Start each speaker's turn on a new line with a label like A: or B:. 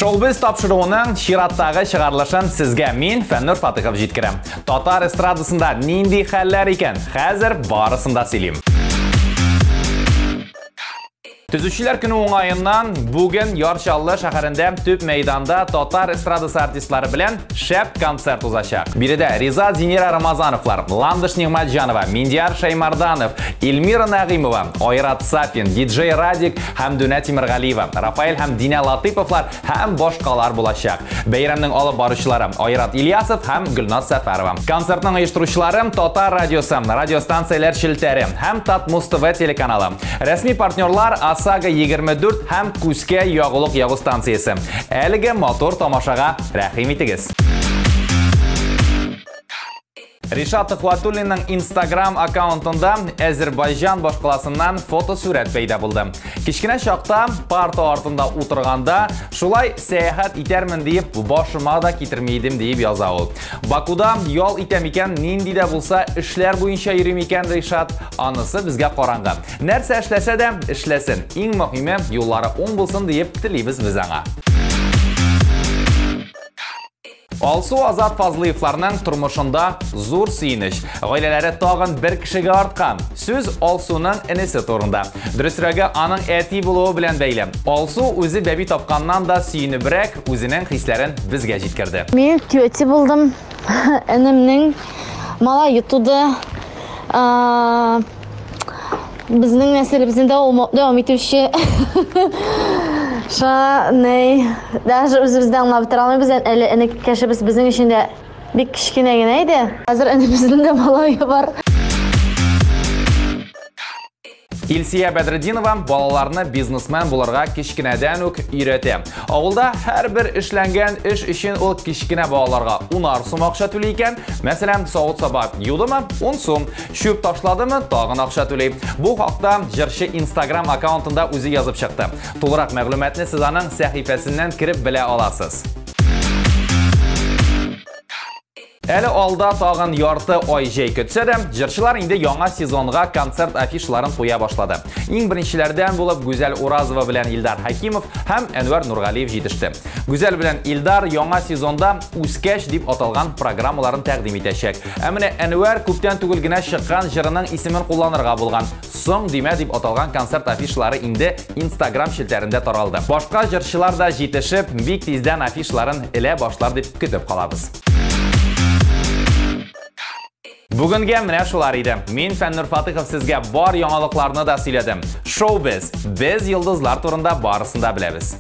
A: Шоу-біз тапшыруының чираттагы чыгарылышын сезгә мин, Фәннур Фатыхов җиткерәм. Татар эстрадасында нинди хәлләр икән? Хәзер барысын да сөйлим. Төзүчеләр көне уңаеннан бүген Яр Чаллы шәһәрендә төп мәйданда татар эстрадасы артистлары белән шәп концерт узачак. Биредә Риза Зинира Рамазановлар, Ландыш Нигъмәтҗанова, Миндияр Шәймарданов, Эльмира Нәгыймова, Айрат Сафин, диджей Радик һәм Дүнә Тимергалиева, Рафаэль һәм Динә Латыповлар һәм башкалар булачак. Бәйрәмнең алып баручылары Айрат Ильясов һәм Гөлназ Сәфәрова. Концертның оештыручылары Татар радиосы, радиостанцияләр челтәре һәм Татмуз ТВ телеканалы. Рәсми партнерлар ОСАГО 24 һәм Күскә ягулык ягу станциясе. Әлеге матур тамашага рәхим итегез. Ришат Тухватуллинның Instagram аккаунтында Әзербайҗан башкаласыннан фотосурәт пәйда булды. Кечкенә чакта парта артында утырганда шулай сәяхәт итәрмен диеп башыма да китерми идем диеп яза ул. Бакуда ял итәм икән, нинди дә булса эшләр буенча йөрим икән Ришат, анысы безгә караңгы. Нәрсә эшләсә дә эшләсен. Иң мөһиме юллары уң булсын диеп телибез без аңа. Алсу Азат Фазлыевларның тормышында зур сөенеч. Гаиләләре тагын бер кешегә арткан. Сүз Алсуның энесе турында. Дөресрәге, аның әти булуы белән бәйле. Алсу үзе бәби тапканнан да сөенебрәк үзенең хисләрен безгә җиткерде.
B: Мин тетя булдым. Энемнең малае туды. Безнең нәселебезне дәвам итүче Шаней. Даже үзебез дә аңлап бетерә алмыйбыз. Әле энекәшебез безнең өчен дә бик кечкенә генә иде. Хәзер энебезнең дә малае бар.
A: Илсия Бәдретдинова балаларны бизнесмен булырга кечкенәдән үк өйрәтә. Авылда һәрбер эшләнгән эш өчен ул кечкенә балаларга унар сум акча түли икән. Мәсәлән, савыт-саба юдымы 10 сум, чүп ташладымы тагын акча түли. Бу хакта җырчы Instagram аккаунтында үзе язып чыкты. Тулырак мәгълүматны сез аның сәхифәсеннән кереп белә аласыз. Әле алда тагын ярты ай җәй көтсә дә, җырчылар инде яңа сезонга концерт афишаларын куя башлады. Иң беренчеләрдән булып Гүзәл Уразова белән Илдар Хәкимов һәм Әнвәр Нургалиев җитеште. Гүзәл белән Илдар яңа сезонда Үскәч дип аталган программаларын тәкъдим итәчәк. Ә менә Әнвәр күптән түгел генә чыккан җырының исемен кулланырга булган. Соң димә дип аталган концерт афишалары инде Instagram челтәрендә таралды. Башка җырчылар да җитешеп, бик тиздән афишаларын элә башлар дип көтеп калабыз. Бүгенгә менә шулар иде. Мин Фәннур Фатыхов сезгә бар яңалыкларны да сөйләдем. Шоу-біз. Без йолдызлар турында барысын да беләбез.